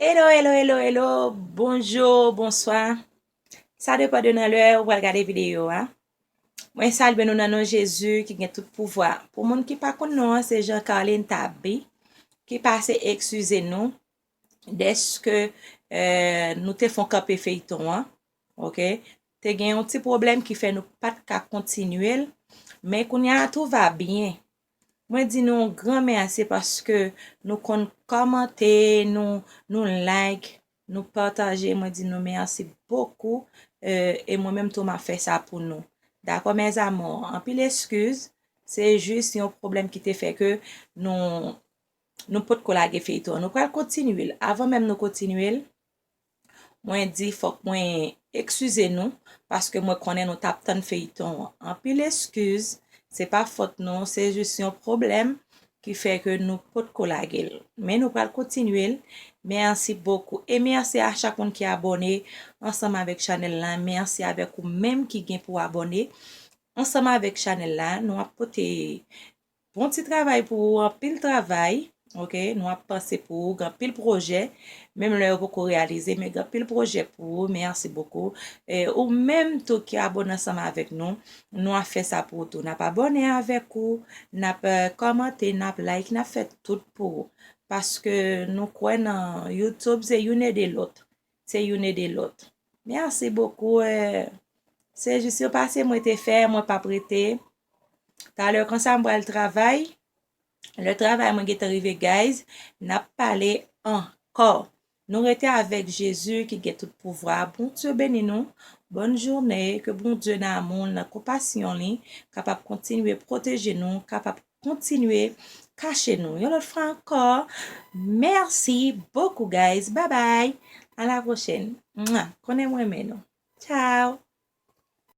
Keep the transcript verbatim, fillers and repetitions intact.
Hello, hello, hello, hello. Bonjou, bonswa. Sa depann de nan lè ou pral gade videyo a. Mwen salye nou nan non Jezi ki gen tout pouvwa. Pou moun ki pa konn non an, se Jean Carlin Tabi ki pase eskize nou dèske eh, nou te fon kanpe feyton an. Ok? Te gen yon ti pwoblèm ki fè nou pa t ka kontinye l, men kounye a tou va byen. Mwen di nou yon gran mèsi paske nou konn kòmante, nou, nou like, nou pataje. Mwen di nou mèsi bokou. Eh, e mwen menm tou m ap fè sa pou nou. Dakò, mes amours? Anpil eskiz. Se jis yon pwoblèm ki te fè ke nou, nou potko lage feyton an. Nou pral kontinye l. Avan menm nou kontinye l, mwen di fòk mwen eskize nou, paske mwen konnen nou t ap tann feyton an. Anpil eskiz, se pa fòt nou, se jis yon pwoblèm ki fè ke nou potko lage l. Men nou pral kontinye l. Mèsi bokou. E mèsi a chak moun ki abòne ansanm avèk chanèl la. Mèsi avèk ou menm ki gen pou abòne ansanm avèk chanèl la. Nou ap pote bon ti travay pou ou, anpil travay. Ok, nou ap panse pou ou, gen anpil pwojè. Menm lè yo poko reyalize, men gen anpil pwojè pou ou. Mèsi bokou. E ou menm tou ki abòne ansanm avèk nou, nou ap fè sa pou ou tou. N ap abòne avèk ou, n ap eh, kòmante, n ap like, n ap fè tout pou ou. Paske nou kwè nan YouTube, se youn ede lòt. Se youn ede lòt. Mèsi bokou. Eh, se jis yon pase mwen te fè, mwen p ap rete. Talè konsa m pral travay. Lè travay mwen gentan rive, guys, n ap pale ankò. Nou rete avèk Jezi ki gen tout pouvwa. Bondye beni nou. Bòn jounen. Ke Bondye nan amou l, nan konpasyon li, kapab kontinye pwoteje nou, kapab kontinye kache nou. Yon lòt fwa ankò, mèsi bokou, guys. Bye bye. A la pwochèn. Mwa. Konnen m renmen nou. Tchao.